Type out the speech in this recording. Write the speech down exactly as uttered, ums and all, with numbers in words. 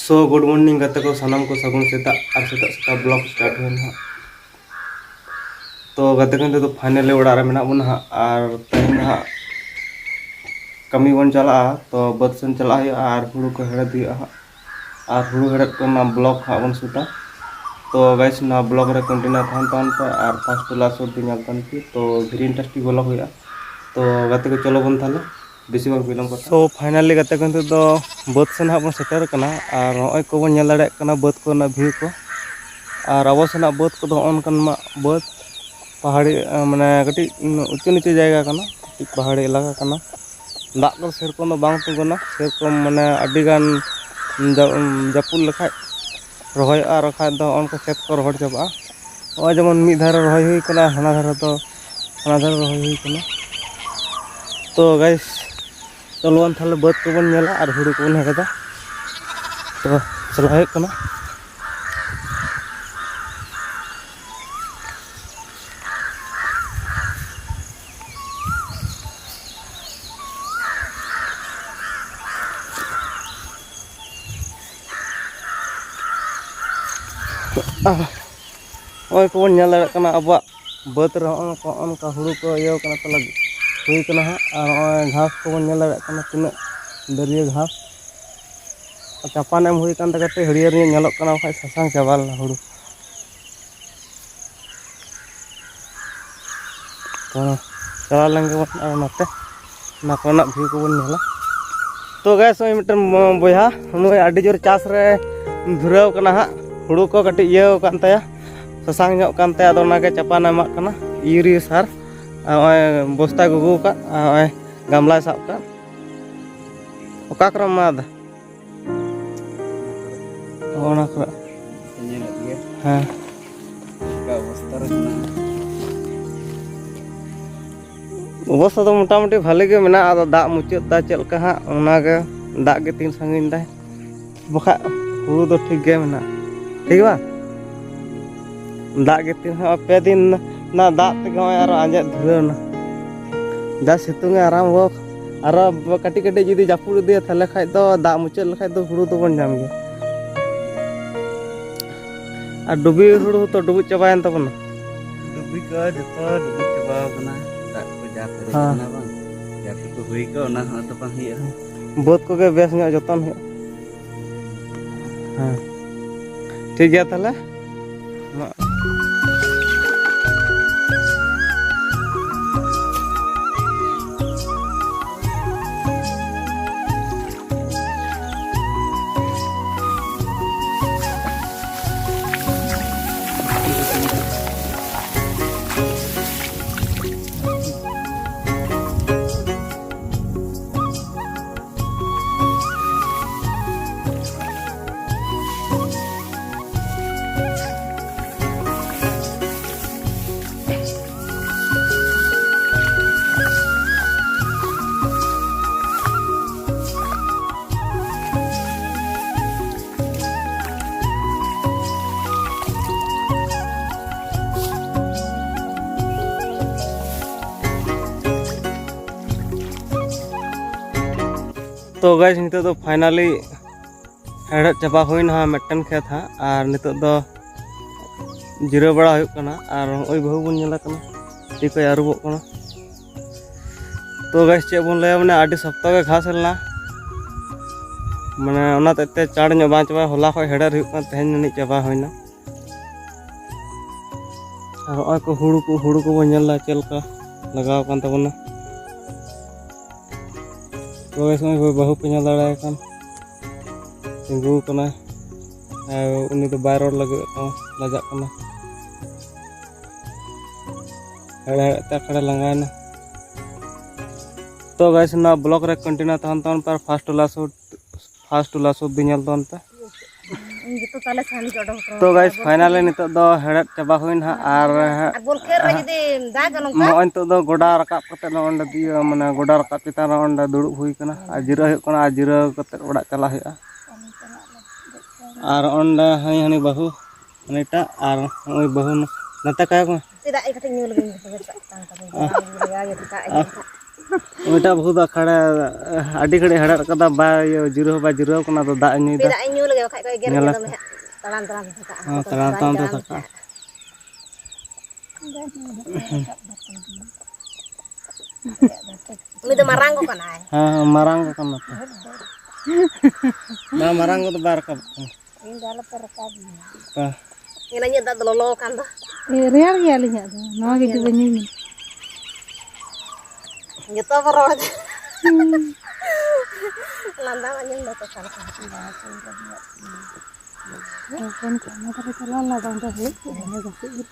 ᱛᱚ, good morning ᱜᱟᱛᱮ ᱠᱚ, ᱥᱟᱱᱟᱢ ᱠᱚ ᱥᱟᱹᱜᱩᱱ ᱥᱮᱛᱟᱜ᱾ ᱟᱨ ᱥᱮᱛᱟᱜ ᱥᱮᱛᱟᱜ vlog start ᱦᱩᱭᱱᱟ ᱦᱟᱸᱜ᱾ ᱛᱚ ᱜᱟᱛᱮ ᱠᱚ, ᱱᱤᱛᱚᱜ ᱫᱚ finally ᱚᱲᱟᱜ ᱨᱮ ᱢᱮᱱᱟᱜ ᱵᱚᱱᱟ ᱦᱟᱸᱜ᱾ ᱟᱨ ᱛᱮᱦᱮᱧ ᱫᱚ ᱦᱟᱸᱜ ᱠᱟᱹᱢᱤ ᱵᱚᱱ ᱪᱟᱞᱟᱜᱼᱟ, ᱛᱚ ᱵᱟᱹᱫᱽ ᱥᱮᱱ ᱪᱟᱞᱟᱜ ᱦᱩᱭᱩᱜᱼᱟ ᱟᱨ ᱦᱩᱲᱩ ᱠᱚ ᱦᱮᱲᱦᱮᱫ ᱦᱩᱭᱩᱜᱼᱟ ᱦᱟᱸᱜ᱾ ᱟᱨ ᱦᱩᱲᱩ ᱦᱮᱲᱦᱮᱫ ᱠᱚᱨᱮᱱᱟᱜ vlog ᱦᱟᱸᱜ ᱵᱚᱱ ᱥᱩᱴᱟ᱾ ᱛᱚ guys, ᱱᱚᱣᱟ vlog ᱨᱮ continue ᱛᱟᱦᱮᱱ ᱛᱟᱵᱚᱱ ᱯᱮ ᱟᱨ first to last ᱚᱵᱫᱤ ᱧᱮᱞ ᱛᱟᱵᱚᱱ ᱯᱮ᱾ ᱛᱚ very interesting vlog ᱦᱩᱭᱩᱜᱼᱟ᱾ ᱛᱚ ᱜᱟᱛᱮ ᱠᱚ, ᱪᱚᱞᱚ ᱵᱚᱱ ᱛᱟᱦᱚᱞᱮ, ᱵᱮᱥᱤ ᱵᱟᱝ ᱵᱤᱞᱚᱢ ᱠᱟᱛᱮ᱾ So finally ᱜᱟᱛᱮ ᱠᱚ, ᱱᱤᱛᱚᱜ ᱫᱚ ᱵᱟᱹᱫᱽ ᱥᱮᱱ ᱦᱟᱸᱜ ᱵᱚᱱ ᱥᱮᱴᱮᱨ ᱟᱠᱟᱱᱟ᱾ ᱟᱨ ᱱᱚᱜᱼᱚᱭ ᱠᱚᱵᱚᱱ ᱧᱮᱞ ᱫᱟᱲᱮᱭᱟᱜ ᱠᱟᱱᱟ ᱵᱟᱹᱫᱽ ᱠᱚᱨᱮᱱᱟᱜ view ᱠᱚ᱾ ᱟᱨ ᱟᱵᱚ ᱥᱮᱱᱟᱜ ᱵᱟᱹᱫᱽ ᱠᱚᱫᱚ ᱦᱚᱸᱜᱼᱚ ᱱᱚᱝᱠᱟᱱ ᱢᱟ ᱵᱟᱹᱫᱽ, ᱯᱟᱦᱟᱲᱤ, ᱟᱸ, ᱢᱟᱱᱮ ᱠᱟᱹᱴᱤᱡ ᱩᱸ, ᱩᱪᱩ ᱱᱤᱪᱩ ᱡᱟᱭᱜᱟ ᱠᱟᱱᱟ, ᱠᱟᱹᱴᱤᱡ ᱯᱟᱦᱟᱲᱤ ᱮᱞᱟᱠᱟ ᱠᱟᱱᱟ᱾ ᱫᱟᱜ ᱠᱚ ᱥᱮᱨᱚᱠᱚᱢ ᱫᱚ ᱵᱟᱝ ᱛᱤᱸᱜᱩᱱᱟ, ᱥᱮᱨᱚᱠᱚᱢ ᱢᱟᱱᱮ ᱟᱹᱰᱤ ᱜᱟᱱ ᱡᱟ-, ᱩᱸ, ᱡᱟᱹᱯᱩᱫ ᱞᱮᱠᱷᱟᱡ ᱨᱚᱦᱚᱭᱚᱜᱼᱟ, ᱟᱨ ᱵᱟᱠᱷᱟᱡ ᱫᱚ ᱚᱱᱠᱟ ᱠᱷᱮᱛ ᱠᱚ ᱨᱚᱦᱚᱲ ᱪᱟᱵᱟᱜᱼᱟ᱾ ᱱᱚᱜᱼᱚᱭ ᱡᱮᱢᱚᱱ ᱢᱤᱫ ᱫᱷᱟᱨᱮ ᱨᱚᱦᱚᱭ ᱦᱩᱭ ᱠᱟᱱᱟ, ᱦᱟᱱᱟ ᱫᱷᱟᱨᱮ ᱫᱚ, ᱦᱟᱱᱟ ᱫᱷᱟᱨᱮ ᱨᱚᱦᱚᱭ ᱦᱩᱭ ᱠᱟᱱᱟ᱾ ᱛᱚ guys, ᱪᱚᱞᱚᱣᱟᱱ ᱛᱟᱦᱞᱮ ᱵᱟᱹᱫᱽ ᱠᱚᱵᱚᱱ ᱧᱮᱞᱟ ᱟᱨ ᱦᱩᱲᱩ ᱠᱚᱵᱚᱱ ᱦᱮᱲᱦᱮᱫᱟ᱾ ᱛᱚ ᱪᱟᱞᱟᱣ ᱦᱩᱭᱩᱜ ᱠᱟᱱᱟ᱾ ᱱᱚᱜᱼᱚᱭ ᱠᱚᱵᱚᱱ ᱧᱮᱞ ᱫᱟᱲᱮᱭᱟᱜ ᱠᱟᱱᱟ ᱟᱵᱚᱣᱟᱜ ᱵᱟᱹᱫᱽ ᱨᱮ ᱦᱚᱸᱜᱼᱚ ᱱᱚᱝᱠᱟ, ᱦᱚᱸᱜᱼᱚ ᱱᱚᱝᱠᱟ ᱦᱩᱲᱩ ᱠᱚ ᱤᱭᱟᱹ ᱠᱟᱱᱟ, ᱛᱟᱦᱞᱮ ᱦᱩᱭ ᱠᱟᱱᱟ ᱦᱟᱸᱜ᱾ ᱟᱨ ᱱᱚᱜᱼᱚᱭ ᱜᱷᱟᱥ ᱠᱚᱵᱚᱱ ᱧᱮᱞ ᱫᱟᱲᱮᱭᱟᱜ ᱠᱟᱱᱟ, ᱛᱤᱱᱟᱹᱜ ᱫᱟᱹᱨᱭᱟᱹ ᱜᱷᱟᱥ᱾ ᱪᱟᱯᱟᱱ ᱮᱢ ᱦᱩᱭ ᱠᱟᱱ ᱛᱮ ᱠᱟᱹᱴᱤᱡ ᱦᱟᱹᱨᱭᱟᱹᱲ ᱧᱚᱜ ᱧᱮᱞᱚᱜ ᱠᱟᱱᱟ, ᱵᱟᱠᱷᱟᱡ ᱥᱟᱥᱟᱝ ᱪᱟᱵᱟ ᱞᱮᱱᱟ ᱦᱩᱲᱩ᱾ ᱛᱚ ᱪᱟᱞᱟᱣ ᱞᱮᱱ ᱜᱮᱵᱚᱱ ᱟᱨ ᱱᱚᱛᱮ ᱚᱱᱟ ᱠᱚᱨᱮᱱᱟᱜ view ᱠᱚᱵᱚᱱ ᱧᱮᱞᱟ᱾ ᱛᱚ guys, ᱱᱚᱜᱼᱚᱭ ᱢᱤᱫᱴᱮᱱ ᱵᱚ-, ᱵᱚᱭᱦᱟ, ᱱᱩᱭ ᱟᱹᱰᱤ ᱡᱳᱨ ᱪᱟᱥ ᱨᱮ ᱫᱷᱩᱨᱟᱹᱣ ᱠᱟᱱᱟ ᱦᱟᱸᱜ᱾ ᱦᱩᱲᱩ ᱠᱚ ᱠᱟᱹᱴᱤᱡ ᱤᱭᱟᱹᱣ ᱠᱟᱱ ᱛᱟᱭᱟ, ᱥᱟᱥᱟᱝ ᱧᱚᱜ ᱠᱟᱱ ᱛᱟᱭᱟ, ᱟᱫᱚ ᱚᱱᱟᱜᱮ ᱪᱟᱯᱟᱱ ᱮᱢᱟᱜ ᱠᱟᱱᱟ, ᱤᱭᱩᱨᱤᱭᱟ ᱥᱟᱨ᱾ ᱟᱨ ᱱᱚᱜᱼᱚᱭ ᱵᱚᱥᱛᱟᱭ ᱜᱚᱜᱚ ᱟᱠᱟᱫ, ᱟᱨ ᱱᱚᱜᱼᱚᱭ ᱜᱟᱢᱞᱟᱭ ᱥᱟᱵ ᱠᱟᱜ᱾ ᱚᱠᱟ ᱠᱚᱨᱮᱢ ᱮᱢᱟᱫᱟ? ᱚᱱᱟ ᱠᱚᱨᱮ᱾ ᱧᱮᱞᱮᱫ ᱜᱮᱭᱟ᱾ ᱦᱮᱸ᱾ ᱪᱮᱫᱠᱟ ᱚᱵᱚᱥᱛᱟ ᱨᱮ ᱢᱮᱱᱟᱜᱼᱟ᱾ ᱚᱵᱚᱥᱛᱟ ᱫᱚ ᱢᱚᱴᱟᱢᱩᱴᱤ ᱵᱷᱟᱞᱮ ᱜᱮ ᱢᱮᱱᱟᱜᱼᱟ, ᱟᱫᱚ ᱫᱟᱜ ᱢᱩᱪᱟᱹᱫ ᱫᱟ ᱪᱮᱫ ᱞᱮᱠᱟ ᱦᱟᱸᱜ, ᱚᱱᱟᱜᱮ ᱫᱟᱜ ᱜᱮ ᱛᱤᱱ ᱥᱟᱺᱜᱤᱧ ᱫᱟᱭ᱾ ᱵᱟᱠᱷᱟᱡ ᱦᱩᱲᱩ ᱫᱚ ᱴᱷᱤᱠ ᱜᱮ ᱢᱮᱱᱟᱜᱼᱟ, ᱴᱷᱤᱠ ᱵᱟᱝ? ᱫᱟᱜ ᱜᱮ ᱛᱤᱱ ᱦᱚᱸ ᱯᱮ ᱫᱤᱱ ᱨᱮᱱᱟᱜ ᱫᱟᱜ ᱛᱮᱜᱮ ᱱᱚᱜᱼᱚᱭ ᱟᱨᱚ ᱟᱸᱡᱮᱫ ᱫᱷᱩᱨᱟᱹᱣ ᱮᱱᱟ᱾ ᱡᱟ ᱥᱤᱛᱩᱝ ᱮ ᱟᱨᱟᱢᱵᱚ, ᱟᱨᱚ ᱠᱟᱹᱴᱤᱡ ᱠᱟᱹᱴᱤᱡ ᱡᱩᱫᱤ ᱡᱟᱹᱯᱩᱫ ᱤᱫᱤᱭᱟ, ᱛᱟᱦᱞᱮ ᱠᱷᱟᱡ ᱫᱚ ᱫᱟᱜ ᱢᱩᱪᱟᱹᱫ ᱞᱮᱠᱷᱟᱡ ᱫᱚ ᱦᱩᱲᱩ ᱫᱚᱵᱚᱱ ᱧᱟᱢ ᱜᱮᱭᱟ᱾ ᱟᱨ ᱰᱩᱵᱤ ᱦᱩᱲᱩ ᱦᱚᱸᱛᱚ ᱰᱩᱵᱩᱡ ᱪᱟᱵᱟᱭᱮᱱ ᱛᱟᱵᱚᱱᱟ᱾ ᱰᱩᱵᱤ ᱠᱚ ᱡᱚᱛᱚ ᱰᱩᱵᱩᱡ ᱪᱟᱵᱟᱣ ᱠᱟᱱᱟ᱾ ᱫᱟᱜ ᱠᱚ ᱡᱟ ᱯᱮᱨᱮᱡ ᱦᱮᱸ᱾ ᱠᱟᱱᱟ ᱵᱟᱝ, ᱡᱟ ᱴᱩᱠᱩ ᱦᱩᱭ ᱠᱚᱜ, ᱚᱱᱟ ᱦᱚᱸ ᱟᱫᱚ ᱵᱟᱝ ᱦᱩᱭᱩᱜᱼᱟ᱾ ᱵᱟᱹᱫᱽ ᱠᱚᱜᱮ ᱵᱮᱥ ᱧᱚᱜ ᱡᱚᱛᱚᱱ ᱦᱩᱭᱩᱜᱼᱟ᱾ ᱦᱮᱸ, ᱴᱷᱤᱠ ᱜᱮᱭᱟ ᱛᱟᱦᱚᱞᱮ᱾ ᱢᱟ᱾ ᱛᱚ guys, ᱱᱤᱛᱚᱜ ᱫᱚ finally ᱦᱮᱲᱦᱮᱫ ᱪᱟᱵᱟ ᱦᱩᱭᱱᱟ ᱦᱟᱸᱜ ᱢᱤᱫᱴᱮᱱ ᱠᱷᱮᱛ ᱦᱟᱸᱜ, ᱟᱨ ᱱᱤᱛᱚᱜ ᱫᱚ ᱡᱤᱨᱟᱹᱣ ᱵᱟᱲᱟ ᱦᱩᱭᱩᱜ ᱠᱟᱱᱟ᱾ ᱟᱨ ᱱᱚᱜᱼᱚᱭ ᱵᱟᱹᱦᱩ ᱵᱚᱱ ᱧᱮᱞᱮ ᱠᱟᱱᱟ, ᱛᱤ ᱠᱚᱭ ᱟᱹᱨᱩᱵᱚᱜ ᱠᱟᱱᱟ᱾ ᱛᱚ guys, ᱪᱮᱫ ᱵᱚᱱ ᱞᱟᱹᱭᱟ, ᱢᱟᱱᱮ ᱟᱹᱰᱤ ᱥᱚᱠᱛᱚ ᱜᱮ ᱜᱷᱟᱥ ᱞᱮᱱᱟ, ᱢᱟᱱᱮ ᱚᱱᱟ ᱦᱚᱛᱮᱡ ᱛᱮ ᱪᱟᱬ ᱧᱚᱜ ᱵᱟᱝ ᱪᱟᱵᱟᱭᱟ᱾ ᱦᱚᱞᱟ ᱠᱷᱚᱡ ᱦᱮᱲᱦᱮᱫ ᱦᱩᱭᱩᱜ ᱠᱟᱱᱟ, ᱛᱮᱦᱮᱧ ᱡᱟᱹᱱᱤᱡ ᱪᱟᱵᱟ ᱦᱩᱭᱱᱟ᱾ ᱟᱨ ᱱᱚᱜᱼᱚᱭ ᱠᱚ ᱦᱩᱲᱩ ᱠᱚ, ᱦᱩᱲᱩ ᱠᱚᱵᱚᱱ ᱧᱮᱞ ᱮᱫᱟ ᱪᱮᱫ ᱞᱮᱠᱟ ᱞᱟᱜᱟᱣ ᱟᱠᱟᱱ ᱛᱟᱵᱚᱱᱟ᱾ ᱛᱚᱵᱮ ᱥᱚᱢᱚᱭ ᱵᱟᱹᱦᱩ ᱯᱮ ᱧᱮᱞ ᱫᱟᱲᱮᱭᱟᱭ ᱠᱷᱟᱱ, ᱛᱤᱸᱜᱩ ᱟᱠᱟᱱᱟᱭ᱾ ᱟᱨ ᱩᱱᱤ ᱫᱚ ᱵᱟᱭ ᱨᱚᱲ ᱞᱟᱹᱜᱤᱫᱚᱜ ᱠᱟᱱᱟ, ᱞᱟᱡᱟᱜ ᱠᱟᱱᱟ᱾ ᱦᱮᱲ ᱦᱮᱲ ᱛᱮ ᱟᱠᱷᱲᱟ ᱞᱟᱸᱜᱟᱭᱮᱱᱟ᱾ ᱛᱚ guys, ᱱᱚᱣᱟ vlog ᱨᱮ continue ᱛᱟᱦᱮᱱ ᱛᱟᱵᱚᱱ ᱯᱮ, ᱟᱨ first to last, first to last ᱚᱵᱫᱤ ᱧᱮᱞ ᱛᱟᱵᱚᱱ ᱯᱮ᱾ ᱤᱧ ᱡᱚᱛᱚ ᱛᱟᱞᱮ ᱥᱟᱦᱟᱱ ᱜᱮ ᱚᱰᱚᱠ ᱟᱠᱟᱱᱟ᱾ ᱛᱚ guys, finally ᱱᱤᱛᱚᱜ ᱫᱚ ᱦᱮᱲᱦᱮᱫ ᱪᱟᱵᱟ ᱦᱩᱭᱱᱟ ᱦᱟᱸᱜ, ᱟᱨ ᱟᱨ ᱵᱚᱞ ᱠᱷᱮᱞ ᱨᱮ ᱡᱩᱫᱤ ᱫᱟᱜᱟ ᱱᱚᱝᱠᱟ᱾ ᱱᱚᱜᱼᱚᱭ ᱱᱤᱛᱚᱜ ᱫᱚ ᱜᱚᱰᱟ ᱨᱟᱠᱟᱵ ᱠᱟᱛᱮ ᱱᱚᱜᱼᱚᱭ ᱱᱚᱸᱰᱮ ᱤᱭᱟᱹ, ᱢᱟᱱᱮ ᱜᱚᱰᱟ ᱨᱟᱠᱟᱵ ᱪᱮᱛᱟᱱ ᱨᱮ ᱚᱸᱰᱮ ᱫᱩᱲᱩᱵ ᱦᱩᱭ ᱠᱟᱱᱟ, ᱟᱨ ᱡᱤᱨᱟᱹᱜ ᱦᱩᱭᱩᱜ ᱠᱟᱱᱟ, ᱟᱨ ᱡᱤᱨᱟᱹᱣ ᱠᱟᱛᱮ ᱚᱲᱟᱜ ᱪᱟᱞᱟᱜ ᱦᱩᱭᱩᱜᱼᱟ᱾ ᱟᱨ ᱚᱸᱰᱮ ᱦᱟᱹᱱᱤ, ᱦᱟᱹᱱᱤ ᱵᱟᱹᱦᱩ, ᱦᱟᱹᱱᱤᱴᱟᱜ, ᱟᱨ ᱱᱚᱜᱼᱚᱭ ᱵᱟᱹᱦᱩ ᱱᱚᱛᱮ ᱠᱟᱭ ᱠᱚ᱾ ᱪᱮᱫᱟᱜ ᱤᱧ ᱠᱟᱹᱴᱤᱡ ᱧᱩ ᱞᱮᱜᱮ, ᱤᱧ ᱫᱚ ᱛᱚᱵᱮ ᱪᱟᱜ ᱠᱟᱱ ᱛᱟᱵᱚᱱ ᱛᱟᱵᱚᱱ ᱞᱟᱜᱟᱣ ᱜᱮ ᱫᱟᱠᱟ ᱤᱧ ᱦᱟᱸᱜ᱾ ᱩᱱᱤᱴᱟᱜ ᱵᱟᱹᱦᱩ ᱫᱚ ᱟᱠᱷᱟᱲᱮ ᱟᱹᱰᱤ ᱜᱷᱟᱹᱲᱤᱡ ᱦᱮᱲᱦᱮᱫ ᱠᱟᱫᱟ, ᱵᱟᱭ ᱤᱭᱟᱹ, ᱡᱤᱨᱟᱹᱣ ᱦᱚᱸ ᱵᱟᱭ ᱡᱤᱨᱟᱹᱣ ᱠᱟᱱᱟ, ᱟᱫᱚ ᱫᱟᱜ ᱮ ᱧᱩᱭᱮᱫᱟ᱾ ᱫᱟᱜ ᱤᱧ ᱧᱩ ᱞᱮᱜᱮ, ᱵᱟᱠᱷᱟᱡ ᱠᱚ ᱮᱜᱮᱨ ᱧᱮᱞ ᱜᱮᱭᱟ ᱫᱚᱢᱮ ᱦᱟᱸᱜ᱾ ᱛᱟᱲᱟᱢ ᱛᱟᱲᱟᱢ ᱛᱮ ᱥᱟᱠᱟᱜᱼᱟ᱾ ᱦᱮᱸ, ᱛᱟᱲᱟᱢ ᱛᱟᱲᱟᱢ ᱛᱮ ᱥᱟᱠᱟᱜᱼᱟ᱾ ᱩᱱᱤ ᱫᱚ ᱢᱟᱨᱟᱝ ᱠᱚ ᱠᱟᱱᱟᱭ᱾ ᱦᱮᱸ, ᱦᱮᱸ, ᱢᱟᱨᱟᱝ ᱠᱚ ᱠᱟᱱᱟ ᱛᱚ᱾ ᱵᱟᱝ, ᱢᱟᱨᱟᱝ ᱠᱚᱫᱚ ᱵᱟᱭ ᱨᱟᱠᱟᱵ ᱠᱟᱱᱟ᱾ ᱤᱧ ᱫᱚ ᱟᱞᱚᱯᱮ ᱨᱟᱠᱟᱵ ᱤᱧᱟ᱾ ᱵᱟ᱾ ᱤᱧ ᱫᱟᱜ ᱫᱚ ᱞᱚᱞᱚ ᱟᱠᱟᱱ ᱫᱚ᱾ ᱮ, ᱨᱮᱭᱟᱲ ᱜᱮᱭᱟ ᱟᱹᱞᱤᱧᱟᱜ ᱫᱚ᱾ ᱱᱚᱣᱟ ᱜᱮ ᱡᱩᱫᱤ ᱵᱟᱹᱧ ᱧᱩᱭᱟ᱾ ᱡᱚᱛᱚ ᱵᱚ ᱨᱚᱲ ᱮᱫᱟ᱾ ᱞᱟᱸᱫᱟ ᱟᱸᱡᱚᱢ ᱫᱟᱠᱚ ᱥᱟᱱᱟᱢ᱾ ᱦᱚᱯᱚᱱ ᱠᱚ ᱚᱱᱟ ᱫᱷᱟᱨᱮ ᱪᱟᱞᱟᱣ ᱞᱮᱱᱟ, ᱵᱟᱝ ᱫᱚ ᱦᱩᱭᱩᱜ ᱠᱚ, ᱚᱸᱰᱮ ᱜᱟᱛᱮᱜ ᱜᱮ᱾